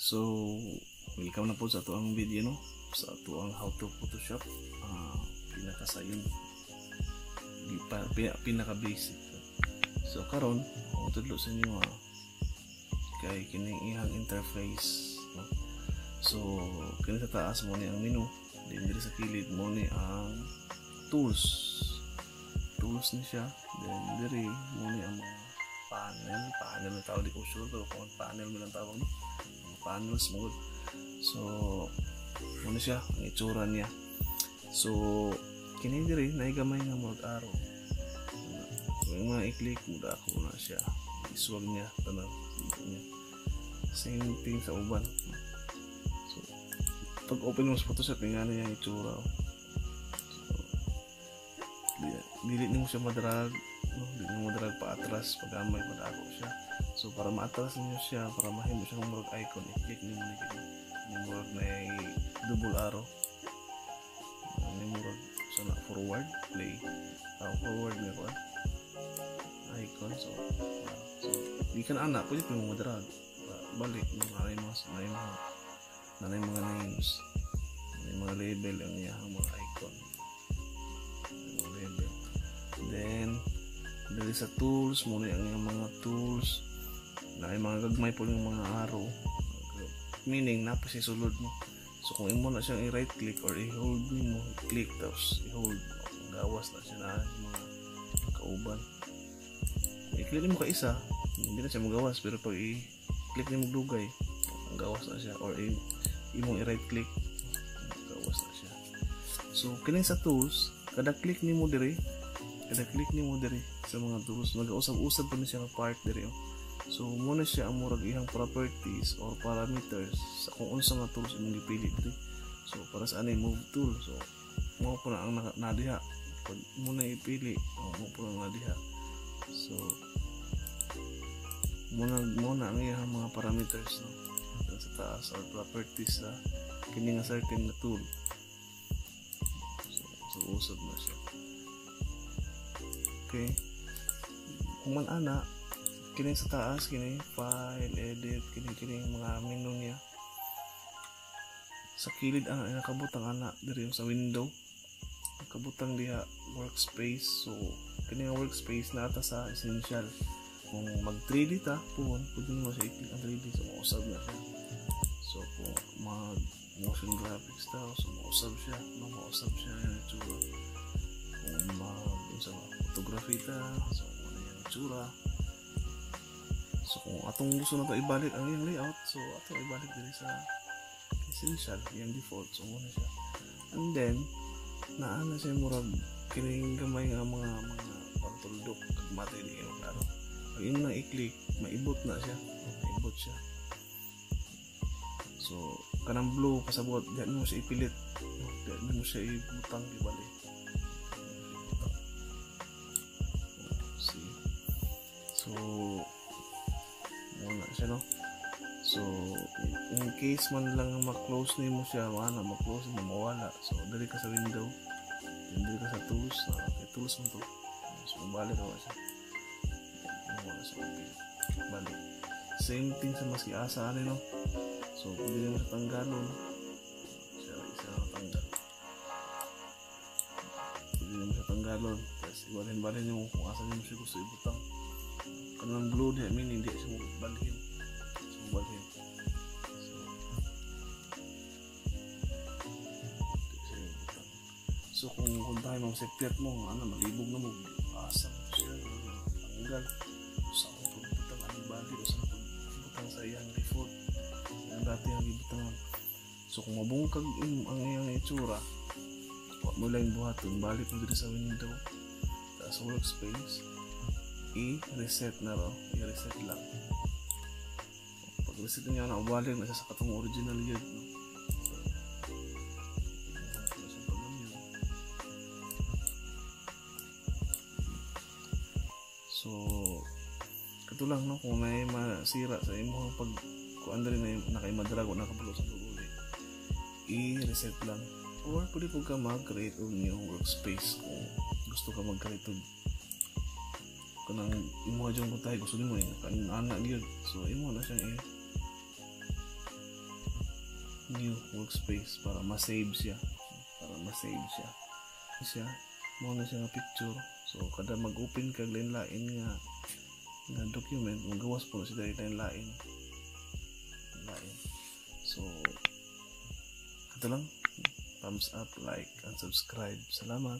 So, welcome na po sa atoang video, no? Sa atoang how to Photoshop. Pinakasayon. Di pa, pinaka basic. So karon, akong tudlo sa inyo kay kining iyang interface, no? So, kini sa taas mo ni ang menu, din diri sa kilid mo ni ang tools. Tools ni siya, then diri mo ni ang mga panel, panel na tawag, di ko sure pero kung panel mo lang tawag, no? Mga panels mo. So, mo ni siya ang itsura niya. So, kini diri naay gamay nga murag arrow. So, yung mga i-click mo, dako na siya. Iswag niya tanan niya. Same thing sa uban. So, pag open mo sa Photoshop, yung ano yung itsura. Oh. So, dili nimo siya madrag, no? Dili mo madrag pa atras, pag gamay padako siya. So, para maatras niyo siya, para mahimo siya murag icon, i-click nimo ni kini. Ni murag na double arrow. Ni murag so na forward, play. Forward niya ko icon. So, gikan ana pwede pa mo madrag balik no, naay mga names, naay mga label ang iyang mga icon, naay mga label. Then diri sa tools mo ni ang iyang mga tools, naay mga gagmay po yung mga arrow, meaning naa pa siya sulod mo. So kung imo na siyang i-right click or i-hold nimo, click tapos i-hold, gawas na siya na mga kauban. I-click nimo ka isa, hindi na siya magawas, pero pag i-click nimo dugay, ang gawas na siya, or imong i-right click, gawas na siya. So kini sa tools, kada click nimo diri, kada click nimo diri sa mga tools, nagausab-usab pa ni siya nga part diri, oh. So mo na siya ang murag iyang properties or parameters sa kung unsa nga tools imong gipili diri. So para sa ani move tool, so mo po na ang nadiha pag mo na ipili, oh, mo po na nadiha. So muna ang iyang mga parameters, no, sa taas or properties sa kini nga certain na tool. So usab na siya. Okay, kung man ana kini sa taas, kini file, edit, kini kini mga menu niya. Sa kilid ang nakabutang ana diri sa window, nakabutang diha workspace. So kini nga workspace naa ta sa essential. Kung mag 3D ta puhon, pwede mo siya i-click ang 3D, so mausab na siya. So kung mag motion graphics ta, so mausab siya, no, mausab siya yung itsura. Kung mag unsa ba, photography ta, so ano yung itsura. So kung atong gusto na to ibalik ang iyang layout, so atong ibalik diri sa essential, iyang default, so muna siya. And then naa na siya murag kining gamay nga mga pantuldo kag matay di kayo klaro. Pag imo nang i-click, maibot na siya, maibot siya. So kanang blue pasabot, di mo siya ipilit, di mo siya ibutang ibalik. See, so muna siya, no. So in case man lang ma-close nimo siya, wala ma-close mo, mawala. So diri ka sa window, diri ka sa tools, na okay, tools mo to. So balik ka siya, wala sa open, balik. Same thing sa maski asa ani, no. So pwede mo siya tanggalon, siya isa na tanggal, pwede mo siya tanggalon, tapos ibalhin-balhin nimo kung asa nimo siya gusto ibutang. Kanang blue diha meaning di siya mo balhin, so balhin. So di siya ibutang. So kung tayo mo sepet mo, ano, malibog na mo, asa mo siya tanggal. Sa akong pagbutang ang bali o sa pagbutang sa iyang default, ang dati ang gibutangan. So kung mabungkag ang iyang itsura, wa mo lang buhaton, balik mo diri sa window, sa workspace, i-reset na ro, i-reset lang. Pag reset niya na, balik na siya sa katong original yun, no? So kato lang, no, kung may masira sa imong pag kuan diri na nakaimadrag o nakabalo sa pag-uli, i-reset lang. Or pwede po ka mag-create og new workspace kung gusto ka mag-create og kanang imo jud kung tayo gusto nimo eh, kanang ana gyud. So imo na siyang New workspace para ma-save siya. Para ma-save siya. Siya, mao na siya nga picture. So kada mag-open kag lain-lain nga document, magawas po na siya dahil lain-lain. Lain. So, ito lang. Thumbs up, like, and subscribe. Salamat.